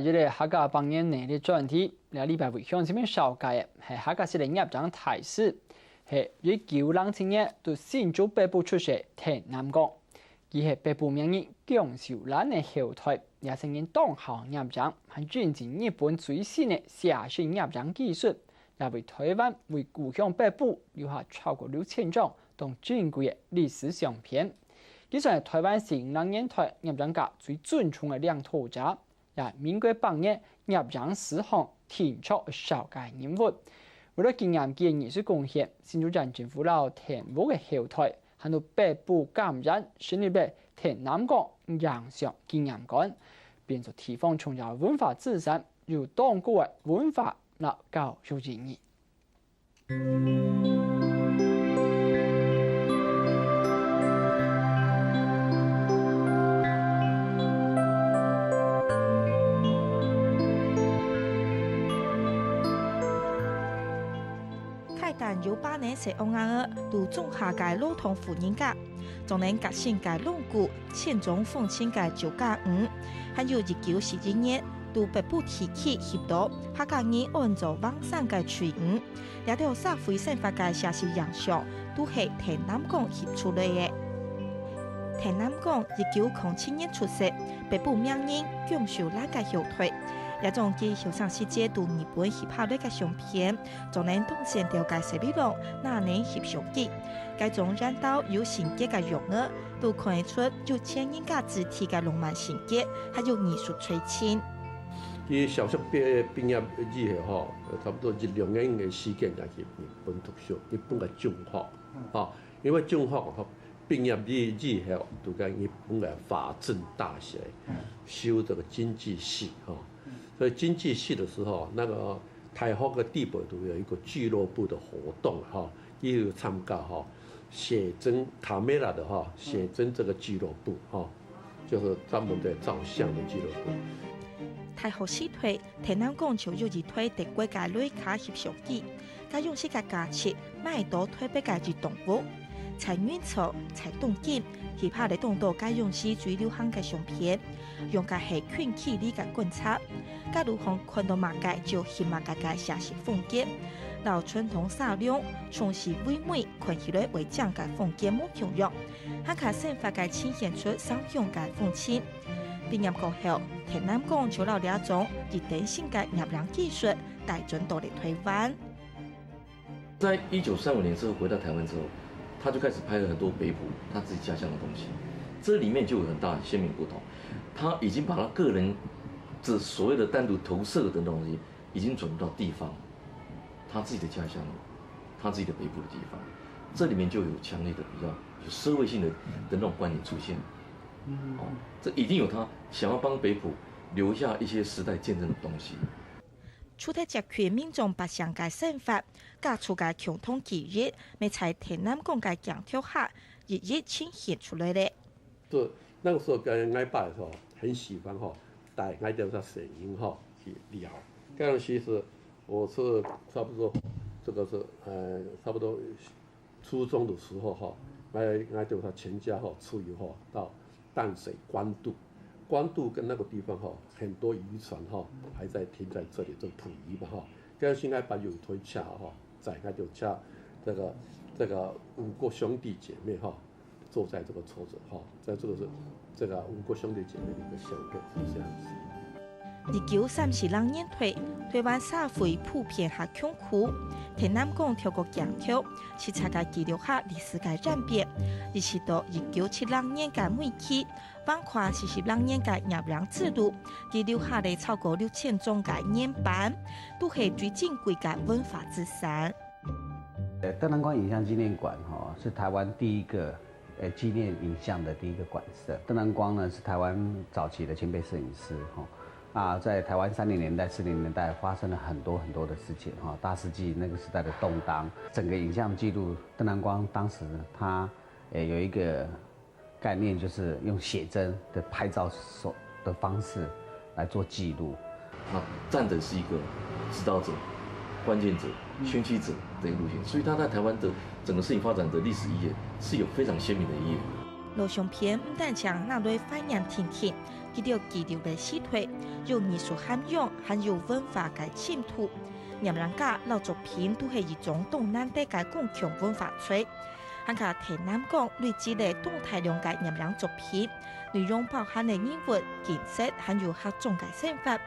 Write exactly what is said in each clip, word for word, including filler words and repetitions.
一个客家百年能力專題，這禮拜為鄉親朋紹介个係客家式个攝影大師，係一九零七年在新竹北埔出世个田南光。佢係北埔名人姜秀蘭个後代，這生人當好攝影，還引進日本最新个寫實攝影技術，也為台灣、為故鄉北埔留下超過六千張當珍貴个歷史相片。佢算係台灣四五零年代攝影家最尊重个領導者。 也民國百年攝影史項定著紹介人物。為了紀念佢个藝術貢獻，新竹縣政府摎田屋个後代，還到北埔柑園成立个田南光影像紀念館，變做地方重要文化資產，有當高个文化摎教育意義。 開店有八年細孲仔仔，都種下个老糖富人家。 總能革新个龍骨、千種風情个酒家魚，還有一九四一年，在北埔地區翕到客家人安做橫山个錘魚。這兜社會生活个寫實影像，都係田南光翕出來个。田南光一九空七年出世，北埔名人姜秀蘭个後代。這種佢後生時節在日本翕下來个相片，總能當先了解細尾郎哪能翕相機。 該種染到有性格个樣仔，都看得出有錢人家子弟个浪漫性格，還有藝術才情。佢小學畢，畢業以後吼，差不多一兩年个時間，就去日本讀書，日本个中學，吼，因為中學吼，畢業以，以後，讀个日本个法政大學，修這個經濟系，吼。所以經濟系的時候，那個 大學个底背都有一個俱樂部的活動哈，佢有參加哈，寫真camera的哈，寫真這個俱樂部哈，就是專門在照相的俱樂部。大學時代，田南光就有一台德國个徠卡翕相機，該用時个價錢買到台北个一棟屋。在元朝、在東京，翕下來當多該用時最流行个相片。 用个係近距離个觀察，該路項看到麼个就翕麼个个寫實風格，摎傳統沙龍、中式唯美看起來會靚个風格無共樣，客家生活个呈現出相像个風情。畢業過後，田南光就摎這種一等身个攝影技術帶轉到了台灣。 在一九三五年之後回到台灣之後，他就開始拍了很多北埔他自己家鄉的東西，這裡面就有很大的鮮明不同。他已經把他個人這所謂的單獨投射的東西，已經轉入到地方，他自己的家鄉，他自己的北埔的地方，這裡面就有強烈的比較有社會性的的那種觀點出現。哦，這一定有他想要幫北埔留下一些時代見證的東西。 除忒接近民眾百姓个生活，家族个共同記憶，乜在田南光个鏡頭下一一呈現出來咧。是那個時候跟𠊎爸的時候，很喜歡吼，帶𠊎兜个細人吼去尞。該當時是我是差不多這個是呃差不多初中的時候哈，𠊎𠊎兜个全家哈出遊哈到淡水關渡，關渡跟那個地方哈很多漁船哈還在停在這裡做捕魚嘛哈。該時𠊎爸有一台車哈，載𠊎兜車這個這個五個兄弟姐妹哈，坐在這個車子哈，在這個是這個五個兄弟姐妹的一個相片是這樣子。 一九三四零年代，台灣社會普遍較窮苦，田南光透過鏡頭，實在个記錄下歷史个演變，一直到一九七零年个尾期，橫跨四十零年个攝影之路，佢留下來超過六千張个原版，都係最珍貴个文化資產。呃，鄧南光影像紀念館哈是台灣第一個呃紀念影像的第一個館舍。鄧南光呢是台灣早期的前輩攝影師哈。 啊，在台灣三零年代、四零年代發生了很多很多的事情哈，大世紀那個時代的動盪，整個影像記錄，鄧南光當時他也有一個概念，就是用寫真的拍照手的方式來做記錄。他站的是一個指導者、關鍵者、宣示者的一個路線，所以他在台灣的整個攝影發展的歷史一頁是有非常鮮明的一頁。老相片毋單淨拿來懷念定定，佢兜記錄个時代，有藝術涵養，還有文化个深度。攝影家摎作品都係一種當難得个公共文化財。客家在南港累積了當大量个攝影作品，內容包含了人物、景色，還有客庄个生活，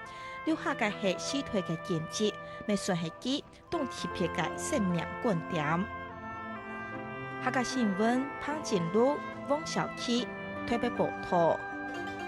留下个係時代个痕跡，乜算係佢 當特別个生命觀點。客家新聞，彭靜茹、汪小琪，台北報導。